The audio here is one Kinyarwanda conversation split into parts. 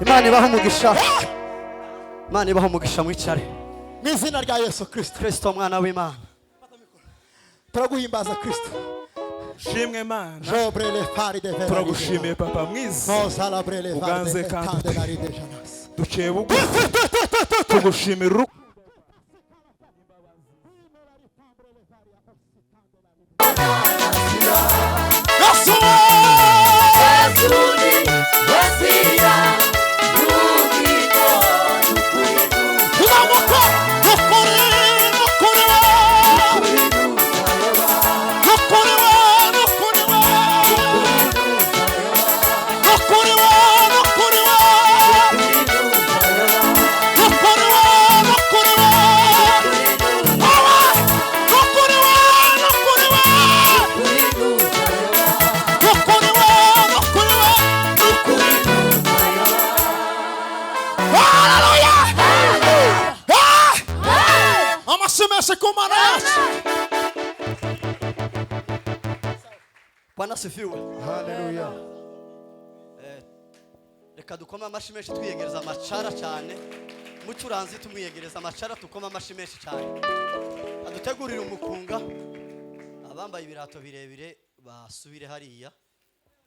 Imana ibahe umugisha, Imana ibahe umugisha, mwicare. Mu izina rya Yesu Kristo. Kristo mwana w'Imana. Turaguhimbaza, Kristo. Shimwe Mana. Jobrele fari de vera. Turagushimiye, Papa mwiza. Mozalabrele. Uganze varde kandi etande la ride janas. Duciye bugufi tugushimira urukundo. Tuzamuka nukuri, nukuri we, nukuri we, nukuri we, nukuri we, nukuri we, nukuri we, nukuri we. Awe! Nukuri we, nukuri we, nukuri we, nukuri we, nukuri. Hallelujah! Ah! Amashyi menshi ku Mana yacu. Bwana asifiwe. Haleluya. Reka dukome amashyi menshi, twiyegereza amacara cyane. Mucuranzi, tumwiyegereza amacara, dukome amashyi menshi cyane, adutegurire umukunga. Abambaye ibirato birebire basubire hariya.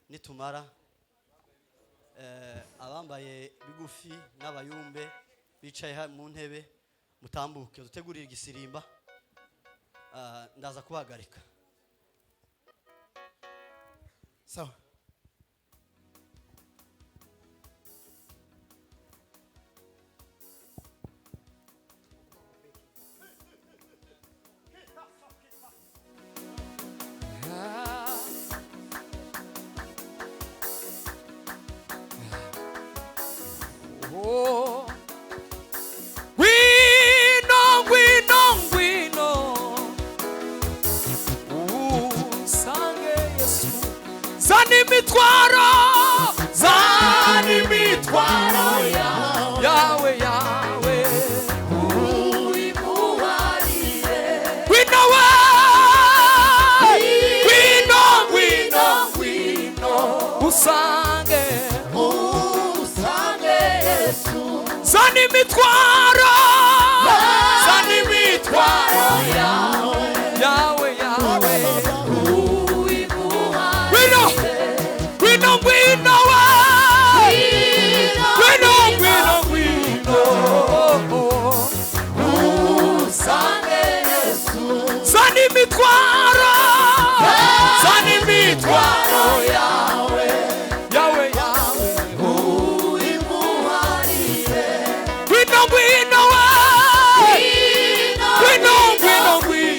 Nitumara, abambaye bigufi n'abayumbe bicaye mu ntebe mutambuke, dutegurire igisirimba. Ah, ndaza kubahagarika. Sawa. Oh. Ngwino, ngwino, ngwino usange Yesu. Zana imitwaro, zana imitwaro yawe, yawe. Ngwino we, ngwino, ngwino, ngwino usange. Usange Yesu. Zana imitwaro, zana imitwaro yawe, yawe, yawe. Ngwino, ngwino, ngwino we, ngwino, ngwino, ngwino. Usange Yesu. Zana imitwaro, zana imitwaro yawe, yawe, yawe. Uyimuharire. Ngwino, ngwino we, ngwino, ngwino, ngwino.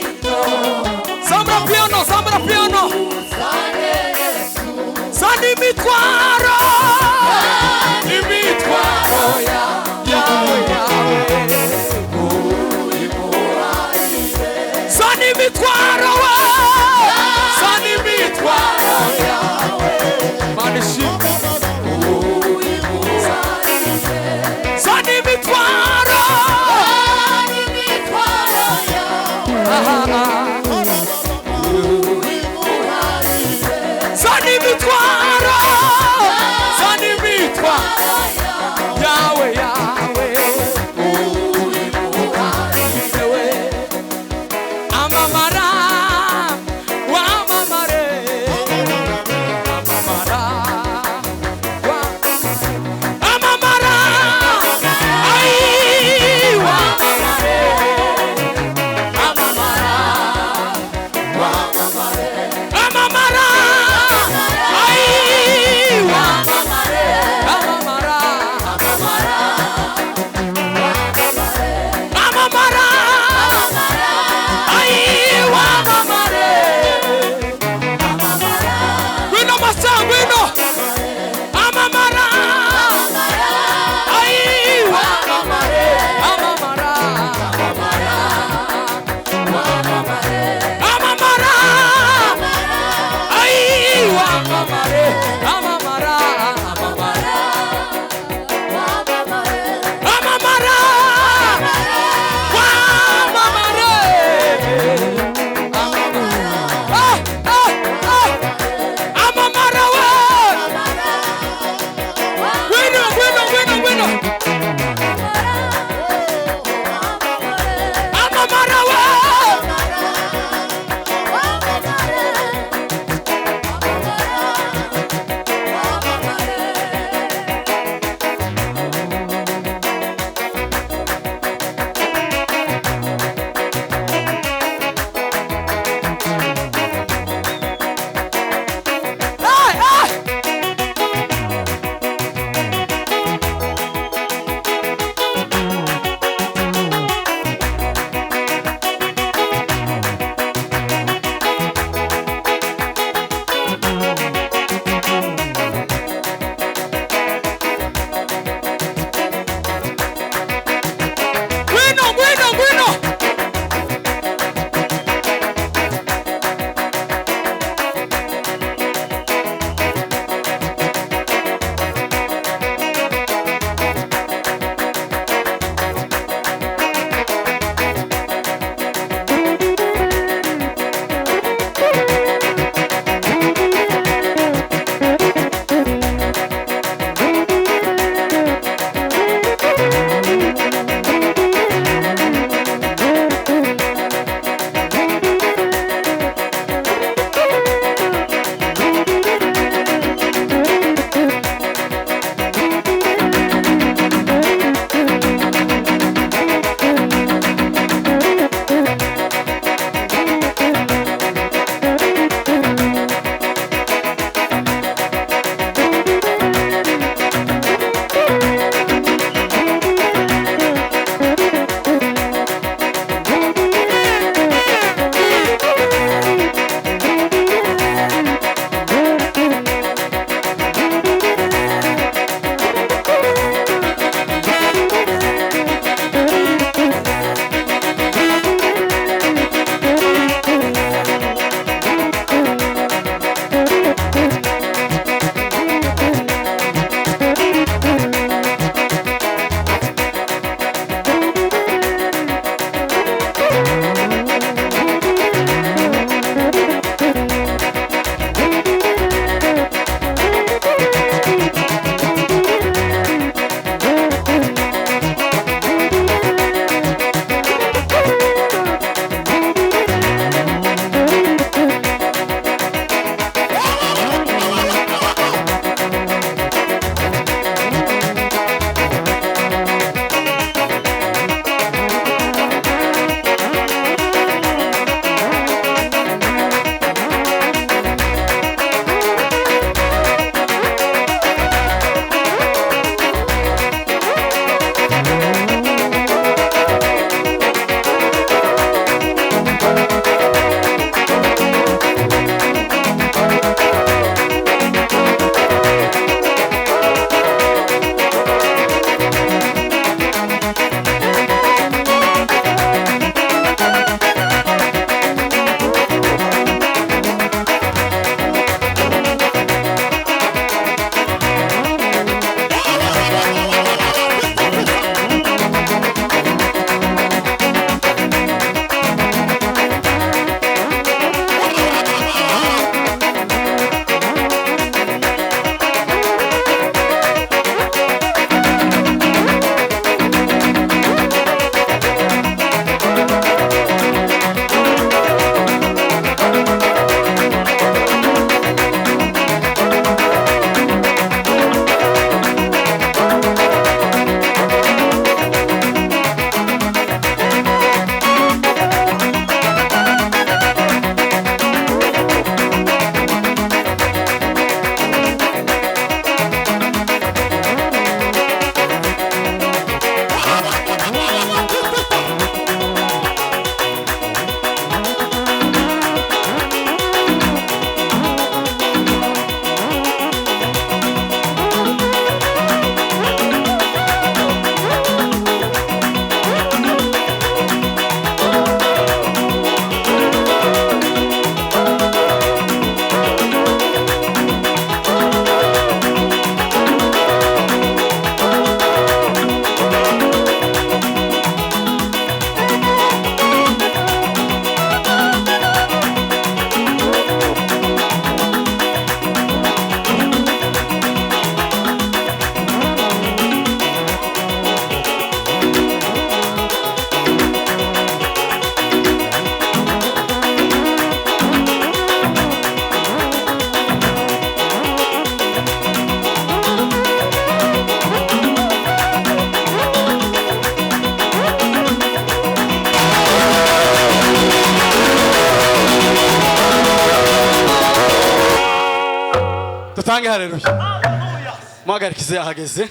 Tuvuge haleluya. Muhagarikize yahageze.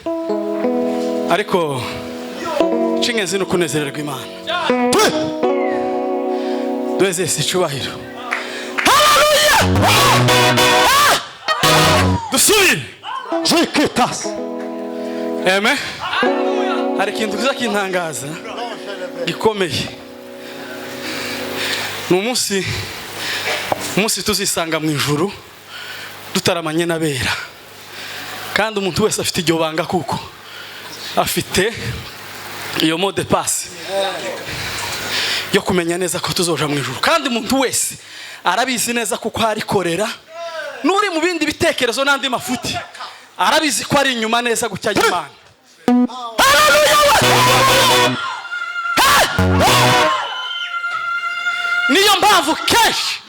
Ariko cingenzi ni ukunezererwa Imana. Duheze icubahiro. Haleluya! Dusubire. Jikitas. Amen. Hari ikintu kiza kintangaza gikomeye. Ni umunsi tuzisanga mu ijuru dutaramanye n'abera. Kandi umuntu wese afite iryo banga kuko afite iyo mot de passe yo kumenya neza ko tuzoja mu ijuru. Kandi umuntu wese arabizi neza kuko arikorera, n'uri mu bindi bitekerezo n'andi mafuti arabizi ko ari inyuma neza gucya y'Imana. Haleluya! Niyo mpamvu kenshi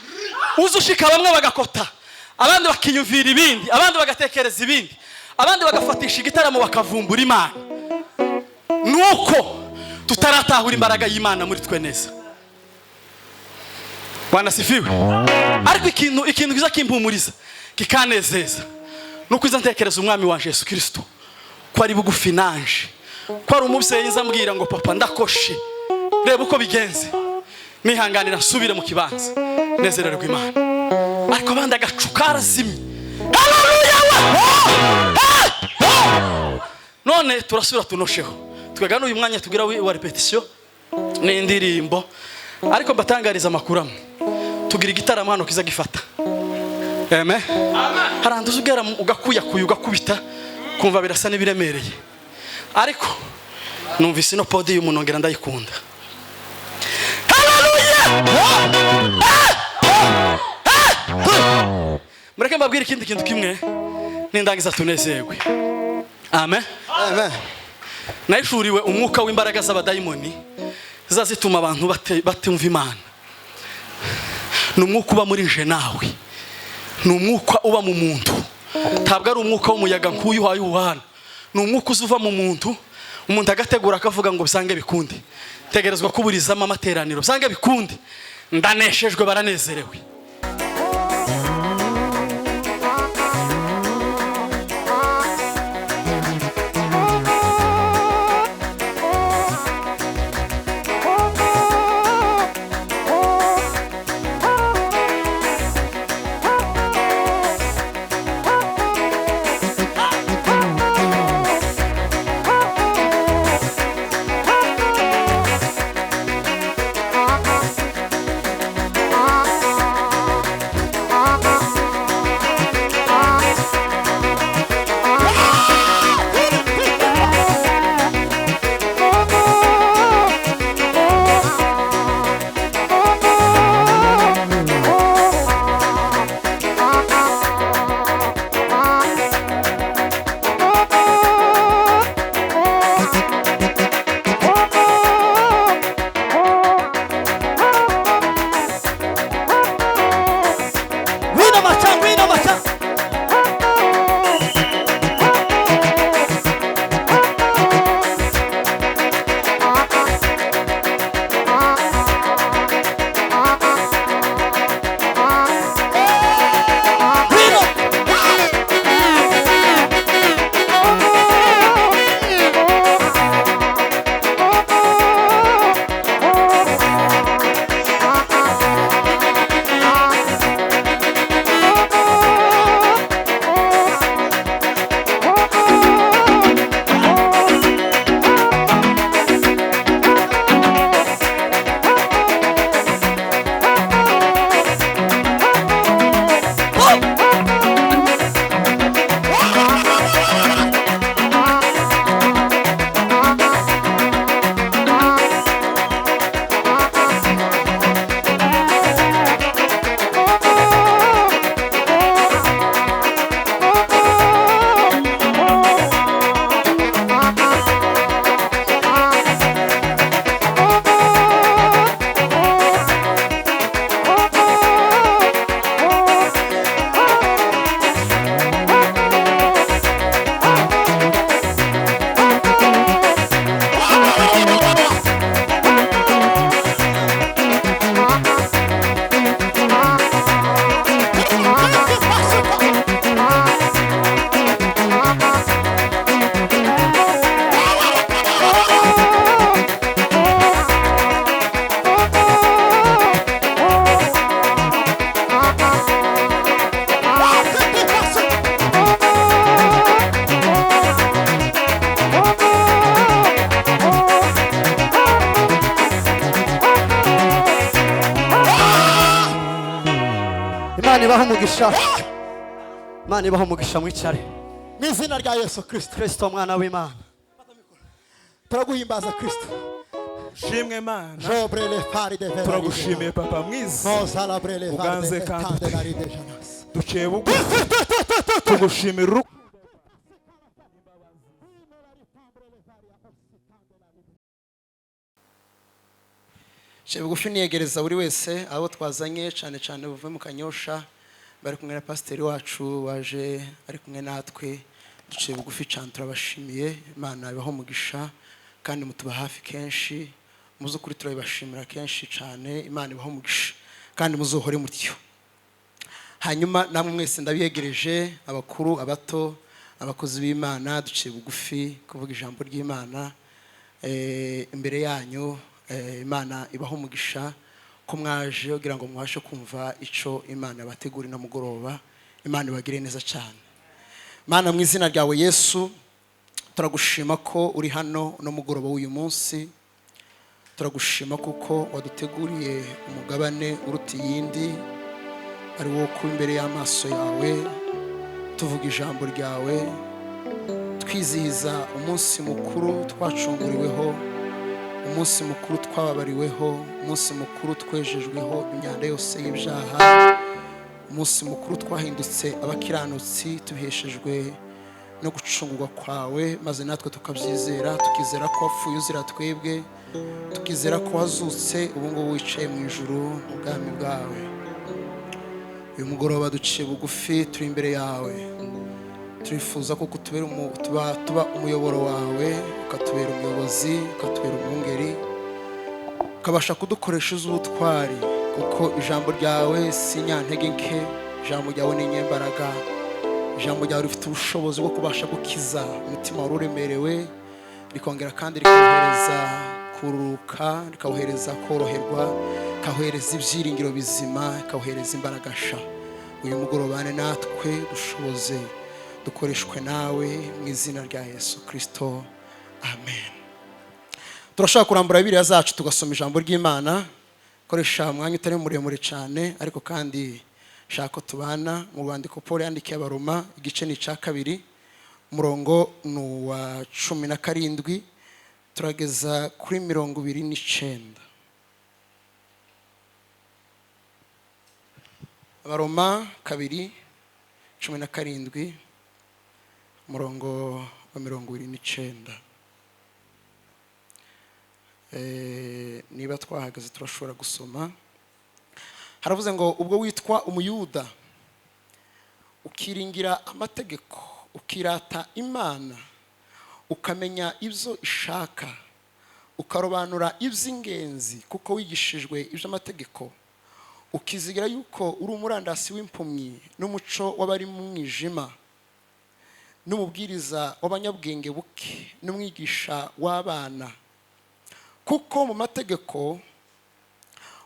uzushika bamwe bagakota, abandi bakiyumvira ibindi, abandi bagatekereza ibindi, abandi bagafatisha igitaramo bakavumbura Imana. Nuko tutaratahura imbaraga y'Imana muri twe neza. Bwana sifiwe. Ariko ikintu kiza kimpumuriza kikanezeza nuko iza ntekereza umwami wa Yesu Kristo ko ari bugufi nanje, ko ari umubyeyi nzambwira ngo papa ndakoshe, reba uko bigenze, nihanganira nsubire mu kibanza nezererwa Imana. Ariko abandi agacu karazimye. Haleluya! None turasubira tunosheho twegana uyu mwanya tugira wa repetition n'indirimbo. Ariko mbatangariza amakuru amwe, tugira igitaramo hano kiza gifata. Amen. Haranduza ugera ugakuyakuya ugakubita kumva birasa n'ibiremereye. Ariko numvise ino podium nongera ndayikunda. Haleluya! Mureke mbabwire ikindi kintu kimwe nindangiza tunezerwe. Amen. Amen. Nahishuriwe umwuka w'imbaraga z'abadayimoni zazituma abantu batumva Imana. Ni umwuka uba muri nje nawe, ni umwuka uba mu muntu. Ntabwo ari umwuka w'umuyaga nk'uyu uhaye ubuhana. Ni umwuka uzuva mu muntu, umuntu agategura akavuga ngo bisange bikunde. Tegerezwa kuburizamo amateraniro, bisange bikunde. Ndaneshejwe baranezerewe. Ibahe umugisha, Imana ibahe umugisha, mwicare. Mu izina rya Yesu Kirisito. Kristo mwana w'Imana. Turaguhimbaza, Kirisito. Shimwe Mana. Jobrele fari de vera. Turagushimiye, papa mwiza. Mozalabrele Uganze varde kandi etande la ride janas. Duciye bugufi tugushimira urukundo. Nce bugufi niyegereza buri wese abo twazanye, cyane cyane buve mu Kanyosha, bari kumwe na pasiteri wacu waje ari kumwe natwe. Duciye bugufi cyane, turabashimiye. Imana ibaho umugisha kandi mutuba hafi kenshi. Mu by'ukuri turabibashimira kenshi cyane. Imana ibaho umugisha kandi muzuhore mutyo. Hanyuma namwe mwese ndabiyegereje, abakuru, abato, abakozi b'Imana. Duciye bugufi kuvuga ijambo ry'Imana imbere yanyu. Imana ibaho umugisha ko mwaje kugira ngo mubashe kumva icyo Imana bategura ino mugoroba. Imana ibagire neza cyane. Mana, mu izina ryawe Yesu, turagushima ko uri hano uno mugoroba w'uyu munsi. Turagushima kuko waduteguriye umugabane uruta iyindi, ari wo kuba imbere y'amaso yawe, tuvuga ijambo ryawe, twizihiza umunsi mukuru twacunguriweho, umunsi mukuru twababariweho, umunsi mukuru twejejweho imyanda yose y'ibyaha, umunsi mukuru twahindutse abakiranutsi tubiheshejwe no gucungurwa kwawe, maze natwe tukabyizera, tukizera ko wapfuye uzira twebwe, tukizera ko wazutse, ubu ngubu wicaye mu ijuru mu bwami bwawe. Uyu mugoroba duciye bugufi, turi imbere yawe, turifuza ko kutubera tuba umuyoboro wawe, ukatubera umuyobozi, ukatubera umwungeri, ukabasha kudukoresha iz'ubutwari, kuko ijambo ryawe si inyantege nke, ijambo ryawe ni inyembaraga, ijambo ryawe rifite ubushobozi bwo kubasha gukiza umutima wari uremerewe, rikongera kandi rikohereza kururuka, rikawuhereza koroherwa, rikawuhereza ibyiringiro bizima, rikawuhereza imbaraga nsha. Uyu mugoroba natwe dushoboze dukoreshwe nawe, mu izina rya Yesu Kirisito, amen. Turashaka kurambura Bibiliya zacu tugasoma ijambo ry'Imana. Koresha umwanya utari muremure cyane, ariko kandi shaka ko tubana mu rwandiko Paul yandikiye Abaroma, igice ni icya kabiri, umurongo ni uwa 17 turageza kuri 29. Abaroma 2:17, umurongo wa 29. Niba twahagaze turashobora gusoma. Haravuze ngo: "Ubwo witwa Umuyuda, ukiringira amategeko, ukirata Imana, ukamenya ibyo ishaka, ukarobanura iby'ingenzi kuko wigishijwe iby'amategeko, ukizigira yuko uri umurandasi w'impumyi n'umuco w'abari mu mwijima n'umubwiriza w'abanyabwenge buke n'umwigisha w'abana, kuko mu mategeko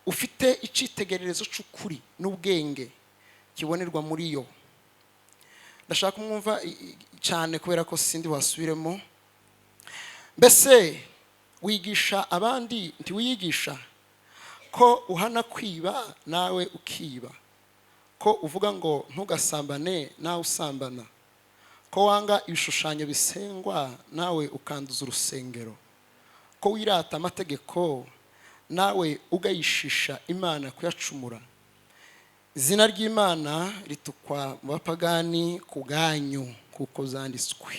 ufite icyitegererezo cy'ukuri n'ubwenge kibonerwa muri yo." Ndashaka kumwumva cyane kubera ko sindi wasubiremo. "Mbese wigisha abandi, ntiwiyigisha? Ko uhana kwiba, nawe ukiba? Ko uvuga ngo ntugasambane, nawe usambana? Ko wanga ibishushanyo bisengwa, nawe ukanduza urusengero? Ko wirata amategeko, nawe ugayishisha Imana kuyacumura? Izina ry'Imana ritukwa mu bapagani ku bwanyu, kuko zanditswe."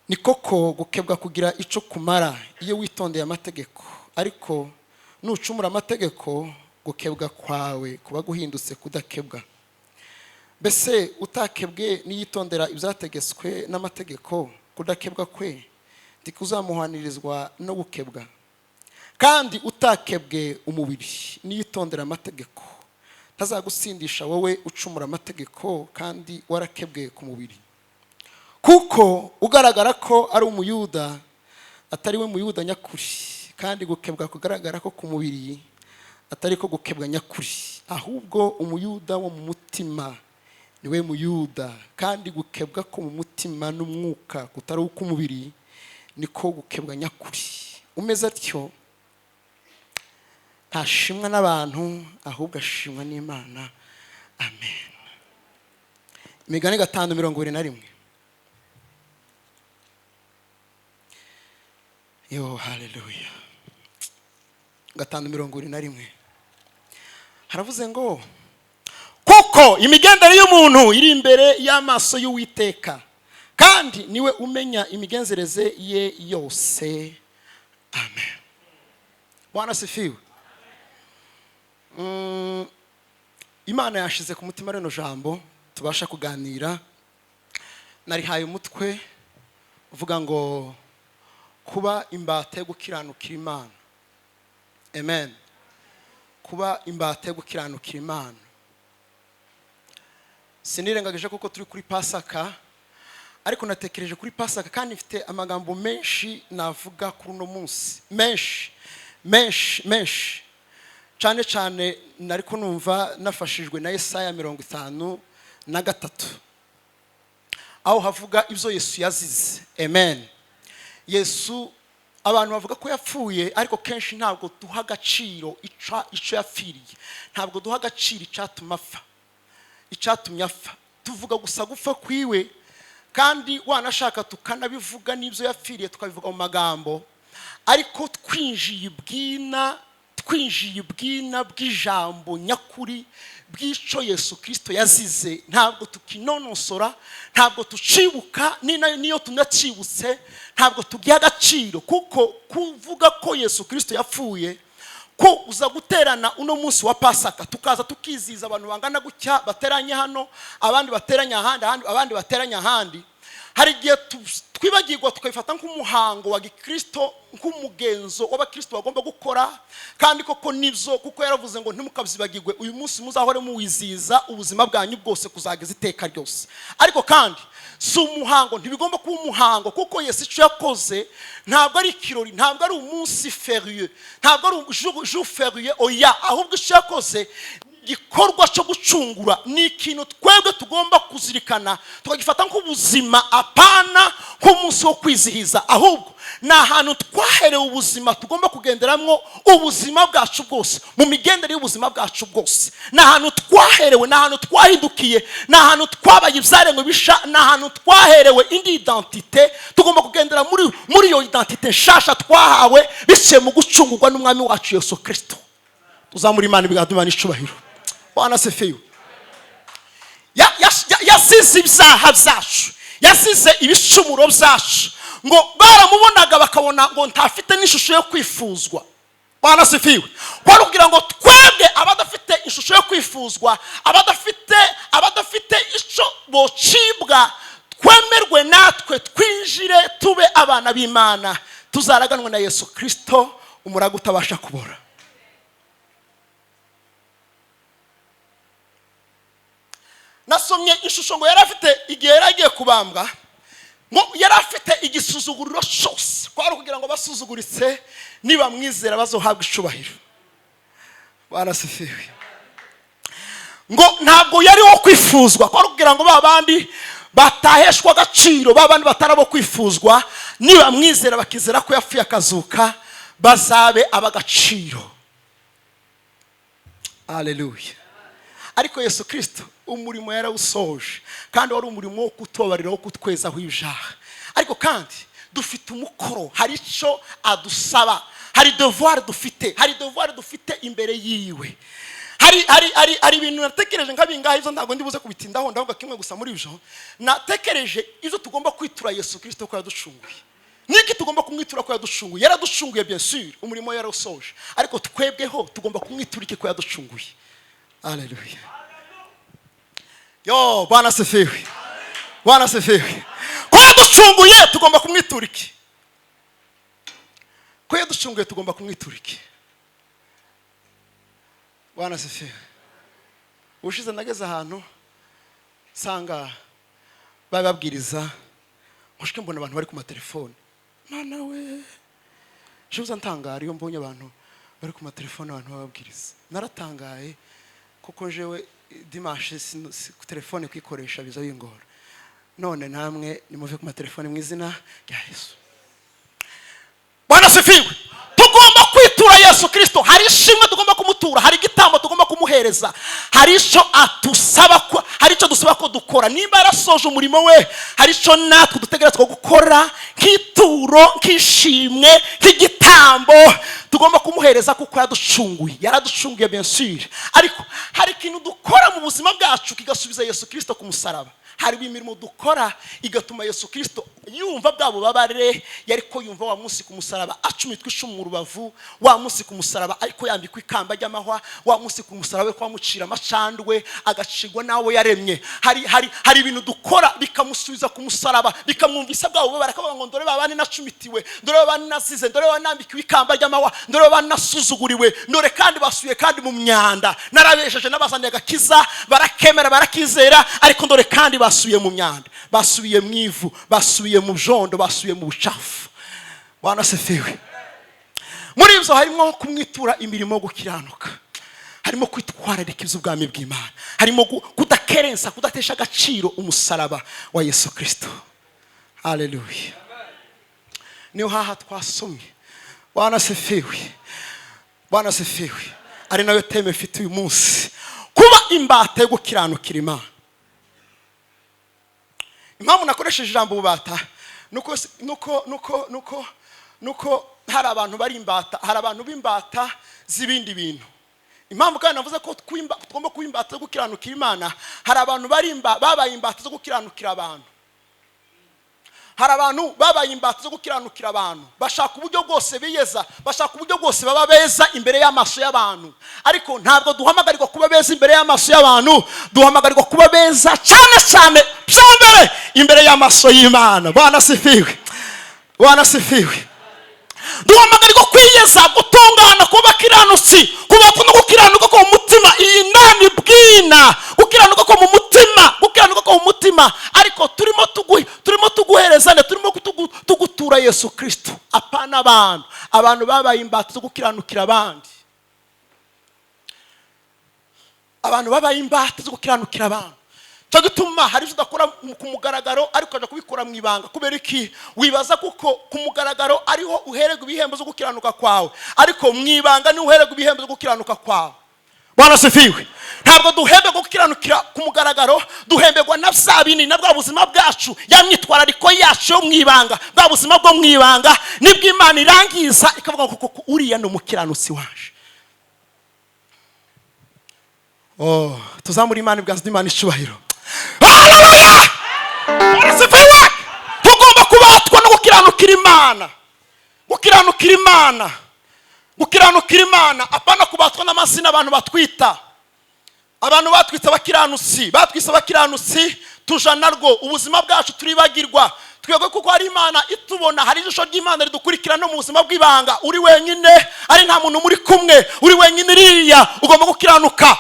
"Ni koko gukebwa kugira icyo kumara iyo witondeye amategeko, ariko nucumura amategeko, gukebwa kwawe kuba guhindutse kudakebwa. Mbese utakebwe niyitondera ibyategetswe n'amategeko, kudakebwa kwe ntikuzamuhanirizwa no gukebwa? Kandi utakebwe umubiri niyitondera amategeko, ntazagutsindisha wowe ucumura amategeko kandi warakebwe ku mubiri. Kuko ugaragara ko ari Umuyuda atari we Muyuda nyakuri, kandi gukebwa kugaragara ko ku mubiri atari ko gukebwa nyakuri, ahubwo Umuyuda wo mu mutima niwe Muyuda, kandi gukebwa ko mu mutima n'umwuka kutari ukw'umubiri niko gukebwa nyakuri. Umeze atyo ntashimwa n'abantu, ahubwo ashimwa n'Imana." Amen. Imigani 5:21. Yo, haleluya. 5:21 haravuze ngo kuko imigendere y'umuntu iri imbere y'amaso y'Uwiteka, kandi niwe umenya imigenzereze ye yose. Amen. Bwana asifiwe. Imana yashize ku mutima rino jambo tubasha kuganira. Narihaye umutwe uvuga ngo kuba imbata yo gukiranukira Imana. Amen. Kuba imbata yo gukiranukira Imana. Sinirengagije kuko turi kuri Pasaka, ariko natekereje kuri Pasaka kandi mfite amagambo menshi navuga kuri uno munsi, menshi menshi menshi, cyane cyane nariko numva nafashijwe na Yesaya 53, aho havuga ibyo Yesu yazize. Amen. Yesu abantu bavuga ko yapfuye, ariko kenshi ntabwo duha agaciro icyo yapfiriye, ntabwo duha agaciro icyatuma apfa, icyatumye apfa. Tuvuga gusa gupfa kwiwe, kandi wanashaka tukanabivuga n'ibyo yapfiriye tukabivuga mu magambo, ariko twinjiye ibwina bw'ijambo nyakuri bw'icyo Yesu Kristo yazize, ntabwo tukinonosora, ntabwo tucibuka, niyo tunacibutse ntabwo tugiha agaciro. Kuko kuvuga ko Yesu Kristo yapfuye, ko uza guterana uno munsi wa Pasaka, tukaza tukiziza abantu bangana gutya bateranye hano, abandi bateranye ahandi, abandi bateranye ahandi, hari igihe twibagirwa tukabifata nk'umuhango wa gikristo, nk'umugenzo w'abakristo bagomba gukora, kandi koko nibyo, kuko yaravuze ngo ntimukabyibagirwe, uyu munsi muzahore muwizihiza ubuzima bwanyu bwose kuzageza iteka ryose. Ariko kandi si umuhango, ntibigomba kuba umuhango, kuko Yesu icyo yakoze ntabwo ari ikirori, ntabwo ari umunsi feriye, ntabwo ari jour feriye, oya, ahubwo icyo yakoze igikorwa cyo gucungura ni ikintu twebwe tugomba kuzirikana, tukagifata nk'ubuzima, apana nk'umunsi wo kwizihiza, ahubwo ni ahantu twaherewe ubuzima tugomba kugenderamo ubuzima bwacu bwose, mu migendere y'ubuzima bwacu bwose. Ni ahantu twaherewe, ni ahantu twahindukiye, ni ahantu twabaye ibyaremwe bisha, ni ahantu twaherewe indi identite. Tugomba kugendera muri iyo identite nshasha twahawe biciye mu gucungurwa n'Umwami wacu Yesu Kristo. Tuzamura Imana ibiganza n'icubahiro. Bwana asifiwe. Yasize ibyaha byacu, yasize ibicumuro byacu, ngo baramubonaga bakabona ngo ntafite n'ishusho yo kwifuzwa. Bwana asifiwe. Kwari kugira ngo twebwe abadafite ishusho yo kwifuzwa, abadafite icyo bocibwa, twemerwe natwe twinjire tube abana b'Imana, tuzaraganwe na Yesu Kristo, umurago utabasha kubora. Nasomye ishusho ngo yari afite igihe yari agiye kubambwa, ngo yari afite igisuzuguriro cyose, kwari kugira ngo basuzuguritse nibamwizera bazohabwa icubahiro. Bwana asifiwe. Ngo ntabwo yari wo kwifuzwa, kwari kugira ngo babandi bataheshwa agaciro, babandi batarabo kwifuzwa, nibamwizera bakizera ko yapfuye akazuka, bazabe abagaciro. Haleluya. Ariko Yesu Kristo umurimo yarawusoje, kandi wari umurimo wo kutubabarira, wo kutwezaho ibyaha. Ariko kandi dufite umukoro, hari icyo adusaba, hari devoir dufite, hari devoir dufite imbere yiwe. Hari ibintu natekereje nk'abingahe, izo ntabwo ndibuze kubitindaho, ndavuga kimwe gusa muri ibyo natekereje, izo tugomba kwitura Yesu Kristo ko yaducunguye. Niki tugomba kumwitura ko yaducunguye? Yaraducunguye bien sûr, umurimo yarawusoje, ariko twebweho tugomba kumwitura iki ko yaducunguye? Haleluya. Yo, Bwana asifiwe. Bwana asifiwe. Ko yaducunguye tugomba kumwitura iki? Ko yaducunguye tugomba kumwitura iki? Bwana asifiwe. Ubushize nageze ahantu nsanga bababwiriza, mushike mbona abantu bari ku matelefone. Mana we, je ntangara iyo mbonye abantu bari ku matelefone, abantu bababwiriza. Naratangaye kuko jewe dimanche ku telefone kwikoresha biza bingora. None namwe nimuve ku matelefone mu izina rya Yesu. Bwana asifiwe. Tugomba kwitura Gutura Yesu Kirisito, hari ishimwe tugomba kumutura, hari igitambo tugomba kumuhereza, hari icyo atusaba hari icyo dusaba ko dukora. Nimba yarasoje umurimo we, hari icyo natwe dutegerezwa gukora nk'ituro, nk'ishimwe, nk'igitambo tugomba kumuhereza, kuko yaducunguye. Yaraducunguye, bien sûr, ariko hari ikintu dukora mu buzima bwacu kigasubiza Yesu Kirisito ku musaraba. Hari imirimo dukora igatuma Yesu Kirisito yumva bwa bubabare yari ko yumva wa munsi ku musaraba, acumitwa icumu mu rubavu, wa munsi ku musaraba ariko yambikwa ikamba ry'amahwa, wa munsi ku musaraba ko bamucira amacandwe, agacigwa n'abo yaremye. Hari ibintu dukora bikamusubiza ku musaraba, bikamwumvisa bwa bubabare, akavuga ngo: "Ndore babandi nacumitiwe, ndore babandi nasize, ndore babandi nambikiwe ikamba ry'amahwa, ndore babandi nasuzuguriwe, ndore kandi basuye kandi mu myanda. Narabesheje, nabazaniye agakiza, barakemera, barakizera, ariko ndore kandi basubiye mu myanda, basubiye mu ivu, basubiye mu byondo, basubiye mu bucafu." Bwana asifiwe. Muri ibyo harimo kumwitura imirimo yo gukiranuka, harimo kwitwararika iby'ubwami bw'Imana, harimo kudakerensa, kudatesha agaciro umusaraba wa Yesu Kirisito. Haleluya! Niyo haha twasomye. Bwana asifiwe, Bwana asifiwe. Ari nayo thème mfite uyu munsi: kuba imbata yo gukiranukira Imana. Impamvu nakoresheje ijambo ububata nuko hari abantu bari imbata, hari abantu b'imbata z'ibindi bintu. Impamvu kandi navuze ko tugomba kuba imbata zo gukiranukira Imana, hari abantu babaye imbata zo gukiranukira abantu. Hari abantu babaye imbata zo gukiranukira abantu, bashaka uburyo bwose biyeza, bashaka uburyo bwose baba beza imbere y'amaso y'abantu. Ariko ntabwo duhamagarirwa kuba beza imbere y'amaso y'abantu, duhamagarirwa kuba beza cyane cyane bya mbere imbere y'amaso y'Imana. Bwana asifiwe, Bwana asifiwe. Duhamagarirwa kwiyeza, gutungana, kuba abakiranutsi, kuba no gukiranuka ko mu mutima, iyi nani bwina gukiranuka ko mu mutima, gukiranuka ko mu mutima. Ariko turimo tuguhereza nde? Turimo tugutura Yesu Kirisito, apana abantu. Abantu babaye imbata zo gukiranukira abandi, abantu babaye imbata zo gukiranukira abantu. Cyo gituma hari ibyo udakora ku mugaragaro, ariko ukajya kubikora mu ibanga. Kubera iki? Wibaza kuko ku mugaragaro ariho uhererwa ibihembo zo gukiranuka kwawe, ariko mu ibanga niho uhererwa ibihembo zo gukiranuka kwawe. Bwana asifiwe. Ntabwo duhemberwa gukiranukira ku mugaragaro, duhemberwa na bya bindi, na bwa buzima bwacu, ya myitwarariko yacu yo mu ibanga. Bwa buzima bwo mu ibanga nibwo Imana irangiza ikavuga ngo: "Koko uriya ni umukiranutsi waje." Oh, tuzamure Imana ibwazo, Imana icubahiro. Haleluya! Asifiwe. Tugomba kubatwa no gukiranukira Imana, gukiranukira Imana, gukiranukira Imana, apana kubatwa n'amazina abantu batwita. Abantu batwitse abakiranutsi, batwise abakiranutsi, tuja narwo ubuzima bwacu turibagirwa twebwe, kuko hari Imana itubona, hari ijisho ry'Imana ridukurikira no mu buzima bw'ibanga. Uri wenyine, ari nta muntu muri kumwe, uri wenyine iriya, ugomba gukiranuka.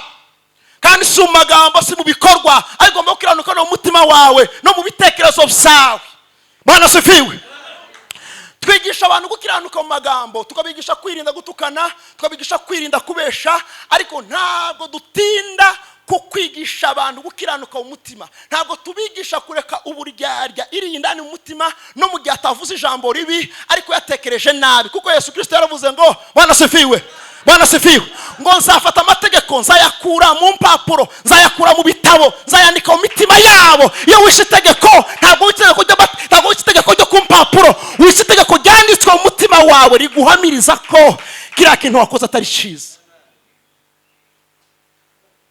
Kandi si mu magambo, si mu bikorwa, ariko ugomba gukiranuka no mu mutima wawe, no mu bitekerezo byawe. Bwana asifiwe. Twigisha abantu gukiranuka mu magambo, tukabigisha kwirinda gutukana, tukabigisha kwirinda kubesha, ariko ntabwo dutinda ku kwigisha abantu gukiranuka mu mutima. Ntabwo tubigisha kureka uburyarya iri indani mu mutima, no mu gihe atavuze ijambo ribi ariko yatekereje nabi. Kuko Yesu Kirisito yaravuze ngo, Bwana asifiwe, Bwana asifiwe, ngo: "Nzafata amategeko, nzayakura mu mpapuro, nzayakura mu bitabo, nzayandika mu mitima yabo." Iyo wishe itegeko, ntabwo wishe itegeko ryo ku mpapuro, wishe itegeko ryanditswe mu mutima wawe, riguhamiriza ko kiriya kintu wakoze atari cyiza.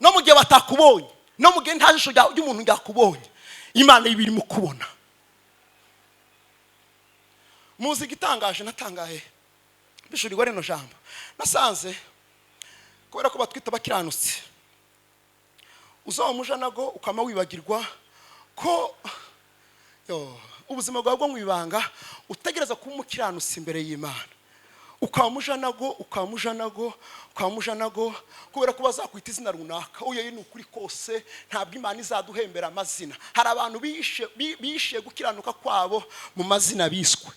No mu gihe batakubonye, no mu gihe nta jisho ry'umuntu ryakubonye, Imana iba irimo kubona. Muzi igitangaje natangaye bishurirwa rino jambo? Nasanze kubera ko batwita abakiranutsi, uzaba umujanago, ukama wibagirwa ko yo, ubuzima bwawe bwo mu ibanga utegereza kuba umukiranutsi imbere y'Imana, ukaba mujanago, ukaba mujanago, ukaba mujanago, kubera ko bazakwita izina runaka. Uyu ni ukuri kose, ntabwo Imana izaduhembera amazina. Hari abantu bishe gukiranuka kwabo mu mazina biswe.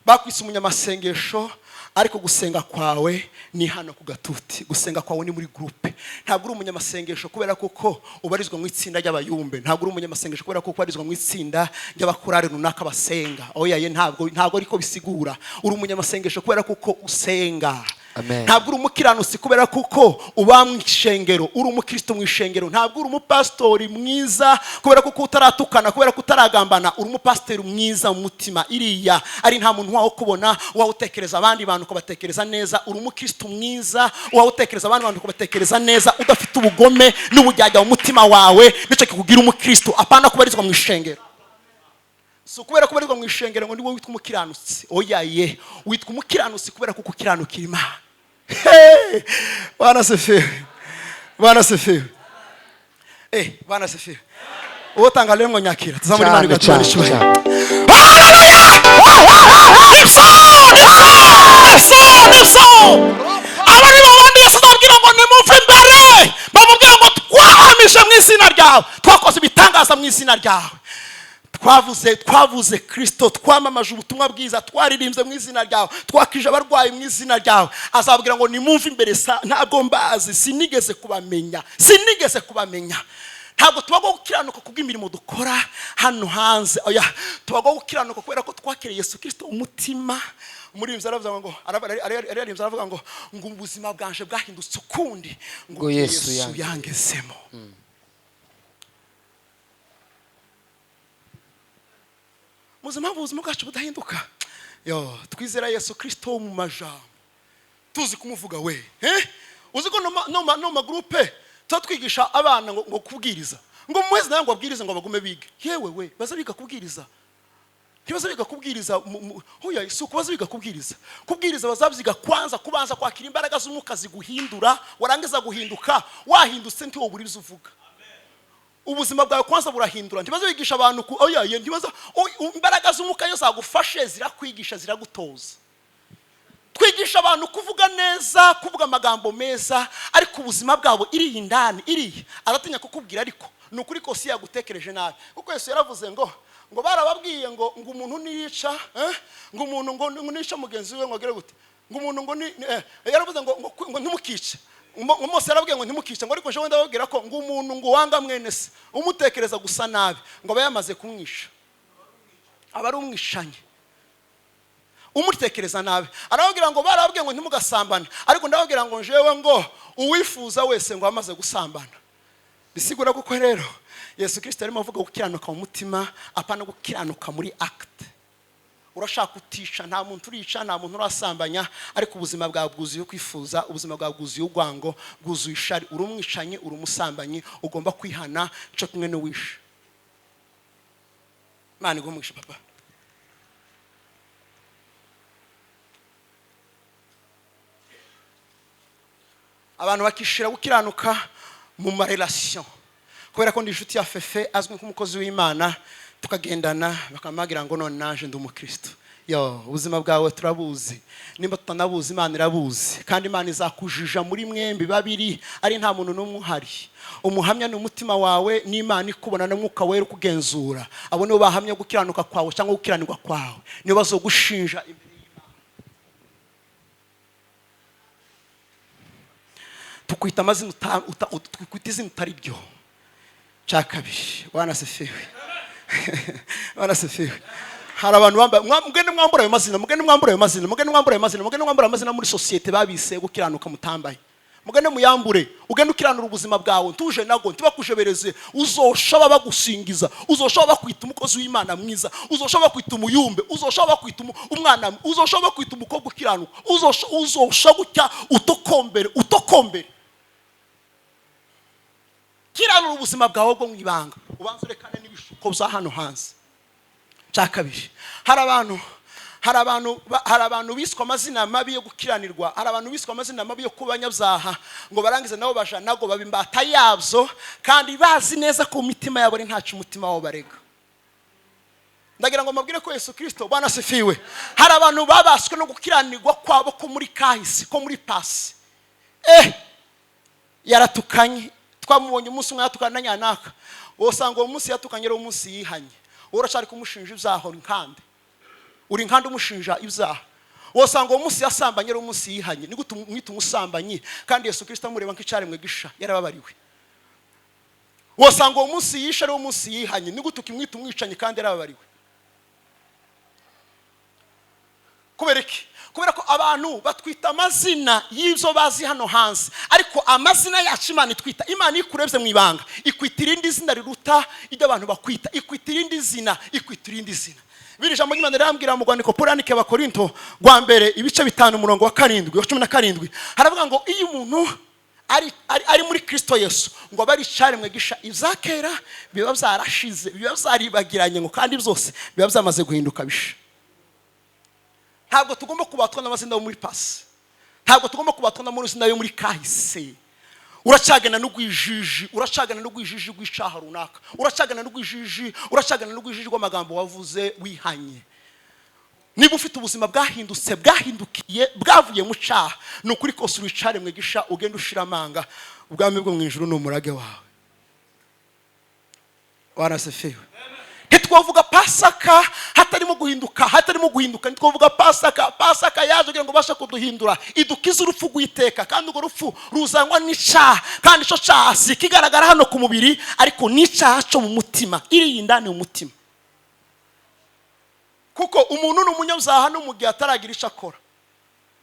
Bakwise umunyamasengesho, ariko gusenga kwawe ni hano ku gatuti, gusenga kwawe ni muri groupe. Ntabwo uri umunyamasengesho kubera kuko ubarizwa mu itsinda ry'abayumbe, ntabwo uri umunyamasengesho kubera kuko ubarizwa mu itsinda ry'abakorari runaka basenga. Oya ye, ntabwo ariko bisigura. Uri umunyamasengesho kubera kuko usenga. Amen. Ntabwo uri umukiranutsi kubera kuko uba mu ishengero, uri umukristo mu ishengero. Ntabwo uri umupasitori mwiza kubera kuko utaratukana, kubera ko utaragambana. Uri umupasitori mwiza mu mutima, iriya ari nta muntu wawe kubona, wawe utekereza abandi bantu ukabatekereza neza. Uri umukristo mwiza wawe utekereza abandi bantu ukabatekereza neza, udafite ubugome n'ubujyajya mu mutima wawe. Nicyo kikugira umukristo, apana kubarizwa mu ishengero. Si ukubera kubarizwa mu ishengero ngo ni wowe witwa umukiranutsi. Oya ye, witwa umukiranutsi kubera kuko ukiranukira Imana. Hey! Bwana sifiwe, Bwana sifiwe, Bwana sifiwe. Uwo tanga rero ngo nyakira tuzamure Imana Cyane, igatubana cyane, icyubahiro. Cyane. Nibyo, aba ni babandi Yesu azabwira ngo nimuve imbere. Bamubwira ngo twahamije mu izina ryawe, twakoze ibitangaza mu izina ryawe, twavuze Kristo, twamamaje ubutumwa bwiza, twaririmbye mu izina ryawe, twakije abarwayi mu izina ryawe. Azabwira ngo nimumve imbere, ntabwo mbazi, sinigeze kubamenya, sinigeze kubamenya. Ntabwo tuba gukiranuka kubw'imirimo dukora hano hanze. Oya, tuba gukiranuka kubera ko twakiriye Yesu Kristo umutima. Umuririmbyi aravuga ngo ararimbye aravuga ngo ubuzima bwanje bwahindutse ukundi ngo Ngo Yesu Yesu yangezemo. Yangezemo. Muzi impamvu ubuzima bwacu budahinduka? Yo, twizera Yesu Kristo mu majambo, tuzi kumuvuga we, eh? Uzi ko no ma groupe tuba twigisha abana ngo kubwiriza, ngo muheze nawe ngo abwirize, ngo bagume bige. Yewe we, baza biga kubwiriza, ntibaza biga kubwiriza. Hoya, si ukubaza biga kubwiriza. Kubwiriza bazabyiga kwanza kubanza kwakira imbaraga z'umwuka ziguhindura. Warangiza guhinduka, wahindutse, ntiwobura ibyo uvuga. Ubuzima bwawe kwanza burahindura. Ntibaza bigisha abantu ku oya ye, ntibaza imbaraga z'umwuka iyo zagufashe zirakwigisha, ziragutoza. Twigisha abantu kuvuga neza, kuvuga amagambo meza, ariko ubuzima bwabo iriya indani iriya aratinya kukubwira. Ariko ni ukuri kose yagutekereje nabi, kuko Yesu yaravuze ngo barababwiye ngo umuntu niyica, ngo umuntu ngo nica mugenzi we, ngo agere gute, ngo umuntu ngo ni yaravuze ngo ntimukice. Ngo Mose yarabwiye ngo ntimukice, ngo ariko jewe ndababwira ko ngo umuntu ngo wanga mwene se umutekereza gusa nabi, ngo aba yamaze kumwisha, aba ari umwishanyi umutekereza nabi. Arababwira ngo barababwiye ngo ntimugasambane, ariko ndababwira ngo jewe ngo uwifuza wese ngo amaze gusambana. Bisigura kuko rero Yesu Kristo arimo avuga gukiranuka mu mutima, apana gukiranuka muri act. Urashaka utisha, nta muntu urica, nta muntu urasambanya, ariko ubuzima bwawe bwuzuye kwifuza, ubuzima bwawe bwuzuye urwango, bwuzuye ishari. Uri umwicanyi, uri umusambanyi, ugomba kwihana cyo kumwe n'uwishe. Imana iguhe umugisha, papa. Abantu bakishira gukiranuka mu marelation, kubera ko ndi inshuti ya Fefe, azwi nk'umukozi w'Imana, tukagendana, bakamagira ngo none naje ndi umukristo. Yo, ubuzima bwawe turabuzi, nimba tutanabuzi Imana irabuzi, kandi Imana izakujija muri mwembi babiri ari nta muntu n'umwe uhari. Umuhamya ni umutima wawe n'Imana ikubona n'Umwuka Wera ukugenzura. Abo nibo bahamya gukiranuka kwawe cyangwa gukiranirwa kwawe, nibo bazogushinja imbere y'Imana. Tukwita amazina tukwita izina utari ryo. Cya kabiri, Bwana sifiwe, Bwana sifiwe. Hari abantu bambaye mugende mwambura ayo mazina, mugende mwambura ayo mazina, mugende mwambura ayo mazina, mugende mwambura ayo mazina muri sosiyete babise gukiranuka mutambaye. Mugende muyambure, ugende ukiranura ubuzima bwawe, ntuje nago ntibakujebereze. Uzoshaba bagusingiza, uzoshaba bakwita umukozi w'Imana mwiza, uzoshaba bakwita umuyumbe, uzoshaba bakwita umwana, uzoshaba bakwita umukobwa ukiranuka, uzosha gutya utokombere, utokombere. Kiranura ubuzima bwawe bwo mu ibanga, ubanze urekane n'ibishuko bya hano hanze. Cya kabiri, hari abantu biswe amazina mabi yo gukiranirwa, hari abantu biswe amazina mabi yo kuba abanyabyaha, ngo barangize nabo baja nago baba imbata yabyo, kandi bazi neza ko mu mitima yabo ari ntacyo umutima wabo barega. Ndagira ngo mbabwire ko Yesu Kristo, Bwana asifiwe, hari abantu babaswe no gukiranirwa kwabo ko muri kahise, ko muri pasi. Yaratukanye, twamubonye umunsi umwe yatukana na nyanaka, wosanga uwo munsi yatukanye ari umunsi yihanye, wowe urashaka kumushinja ibyaho nkande. Uri nkandi umushinja ibyaha. Wosanga uwo munsi yasambanye ari umunsi yihanye. Ni gute umwita umusambanyi kandi Yesu Kirisito amureba nk'icyaremwe gisha, yarababariwe? Wosanga uwo munsi yishe ari umunsi yihanye. Ni gute ukimwita umwicanyi kandi yarababariwe? Kubera iki? Kubera ko abantu batwita amazina y'ibyo bazi hano hanze, ariko amazina yacu Imana itwita, Imana iyo ikurebye mu ibanga ikwita irindi zina riruta ibyo abantu bakwita, ikwita irindi zina, ikwita irindi zina. Biri jambo ry'Imana rirambwira mu rwandiko Pawulo yandikiye Abakorinto rwa mbere ibice 5 umurongo wa 7 wa 17, haravuga ngo iyo umuntu ari muri Kristo Yesu ngo abe ari icyaremwe gisha, ibya kera biba byarashize, biba byaribagiranye, ngo kandi byose biba byamaze guhinduka bisha. Ntabwo tugomba kubatwa n'amazina yo muri pasi, ntabwo tugomba kubatwa n'amazina yo muri kahise. Uracagana n'ugwijiji, uracagana n'ugwijiji rw'icaha runaka, uracagana n'ugwijiji, uracagana n'ugwijiji rw'amagambo wavuze wihanye. Niba ufite ubuzima bwahindutse, bwahindukiye, bwavuye mu cyaha, ni ukuri kose uricaremwe gisha, ugenda ushira amanga. Ubwami bwo mu ijuru ni umurage wawe. Warasefiwe. Ntitwavuga Pasaka hatarimo guhinduka, hatarimo guhinduka. Ntitwavuga Pasaka. Pasaka yaje kugira ngo ubashe kuduhindura, idukize urupfu rw'iteka, kandi urwo rupfu ruzangwa n'icyaha, kandi icyo cyaha si ikigaragara hano ku mubiri, ariko n'icyaha cyo mu mutima, iri indani mu mutima. Kuko umuntu ni umunyabyaha no mu gihe ataragira icyo akora.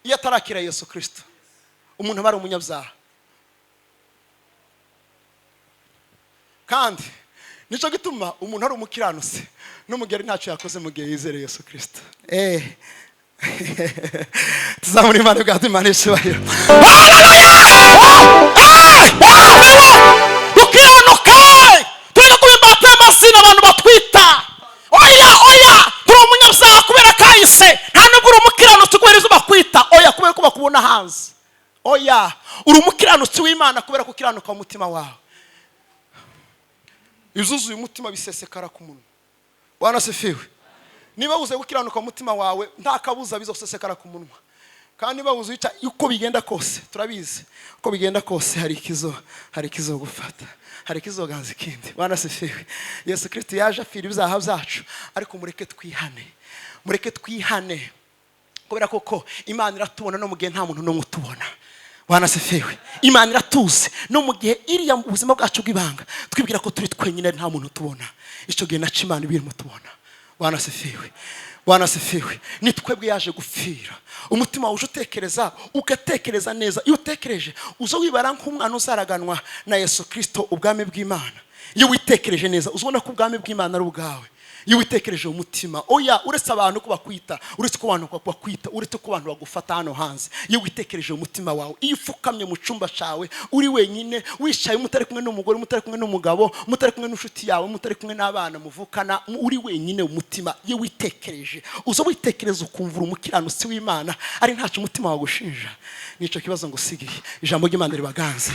Iyo atarakira Yesu Kristo, umuntu aba ari umunyabyaha. Kandi nicyo gituma umuntu ari umukiranutsi n'umugeri ntacyo yakoze mu gihe yizereye Yesu Kristo. Tuzamura Imana bwa Imana icyubahiro. Dukiranuke, tureke kuba imbata y'amazina abantu batwita. Oya oya, turi umunyabyaha kubera kahise, nta nubwo uri umukiranutsi kubera izo bakwita. Oya, kubera ko bakubona hanze. Oya, uri umukiranutsi w'Imana kubera ko ukiranuka mu mutima wawe. Izuzuye umutima bisesekara ku munwa. Bwana sifiwe. Niba wuzuye gukiranuka mu mutima wawe, nta kabuza bizosesekara ku munwa. Kandi niba wuzuye uko bigenda kose, turabizi uko bigenda kose, hari ikizo gufata, hari ikizoganza ikindi. Bwana sifiwe. Yesu Kristo yaje afira ibyaha byacu, ariko mureke twihane, mureke twihane, kubera koko Imana iratubona no mu gihe nta muntu n'umwe utubona. Bwana sifiwe. Imana iratuzi no mu gihe iriya mu buzima bwacu bw'ibanga twibwira ko turi twenyine nta muntu tubona, icyo gihe naco Imana ibirimo tubona. Bwana sifiwe. Bwana sifiwe. Ni twebwe yaje gupfira. Umutima wawe utekereza, ugatekereza neza. Iyo utekereje uzo wibara nk'umwana uzaraganwa na Yesu Kristo ubwami bw'Imana. Iyo witekereje neza uzobona ko ubwami bw'Imana ari ubwawe. Iyo witekereje umutima, oya, uretse abantu ko bakwita, uretse ko abantu bakwita, uretse ko abantu bagufata hano hanze, iyo witekereje umutima wawe, iyo upfukamye mu cyumba cyawe uri wenyine, wicaye mutari kumwe n'umugore, mutari kumwe n'umugabo, mutari kumwe n'inshuti yawe, mutari kumwe n'abana muvukana, uri wenyine umutima, iyo witekereje uzo witekereza ukumvura umukiranutsi w'Imana ari ntacyo umutima wagushinja. Nico kibazo ngusigiye. Ijambo ry'Imana ribaganze.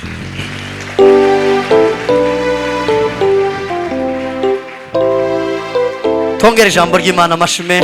Tongera ijambo ry'Imana amashyi menshi.